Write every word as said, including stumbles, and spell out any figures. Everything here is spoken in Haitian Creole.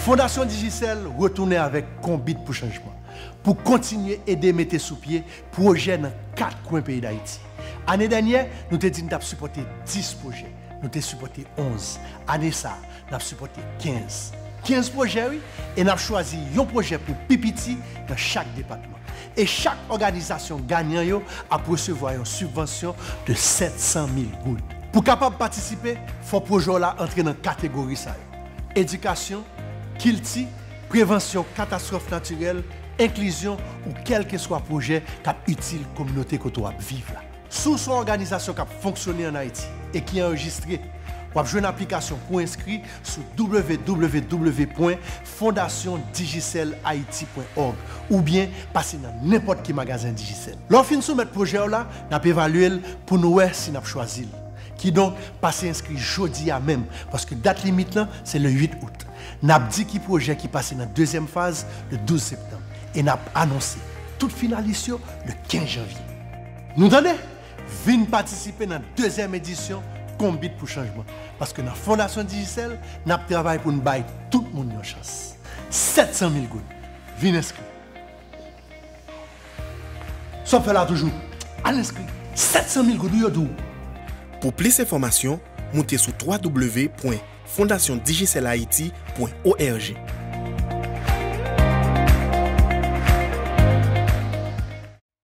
Fondasyon Digicel retounen avèk Konbit pou Chanjman pou kontinye ede mete sou pye pwojè nan kat kwen peyi Dayiti. Ane dènyè, nou te di n t ap sipòte dis pwojè. Nou te sipòte onz. Ane sa a, n ap sipòte kenz. Kenz pwojè, wi, e n ap chwazi yon pwojè pou pi piti nan chak depatman. E chak òganizasyon ganyan yo ap resevwa yon sibvansyon de sèt san mil goud. Pou kapab patisipe, fò pwojè w la antre nan kategori sa yo: edikasyon, kilti, prevansyon katastwòf natirèl, enklizyon ou kèlkeswa pwojè k ap itil kominote kote w ap viv la. Si w se yon òganizasyon k ap fonksyone ann Ayiti e ki anrejistre, w ap jwenn aplikasyon pou enskri sou w w w pwen fondasyon digicel haiti pwen org oubyen pase nan nenpòt ki magazen Digicel. Lè w fin soumèt pwojè w la, n ap evalye l pou n wè si n ap chwazi l. Kidonk, pase enskri jodi a menm, paske dat limit lan se le uit out. N ap di ki pwojè ki pase nan dezyèm faz le douz septanm e n ap anonse tout finalis yo le kenz janvye. Nou tande? Vin patisipe nan dezyèm edisyon Konbit pou Chanjman, paske nan Fondasyon Digicel, n ap travay pou n bay tout moun yon chans. Sèt san mil goud. Vin enskri. Sa w ap fè la toujou? Al enskri. Sèt san mil goud, wi, yo di w. Pou plis enfòmasyon, moute sou w w w pwen fondasyon digicel haiti pwen org.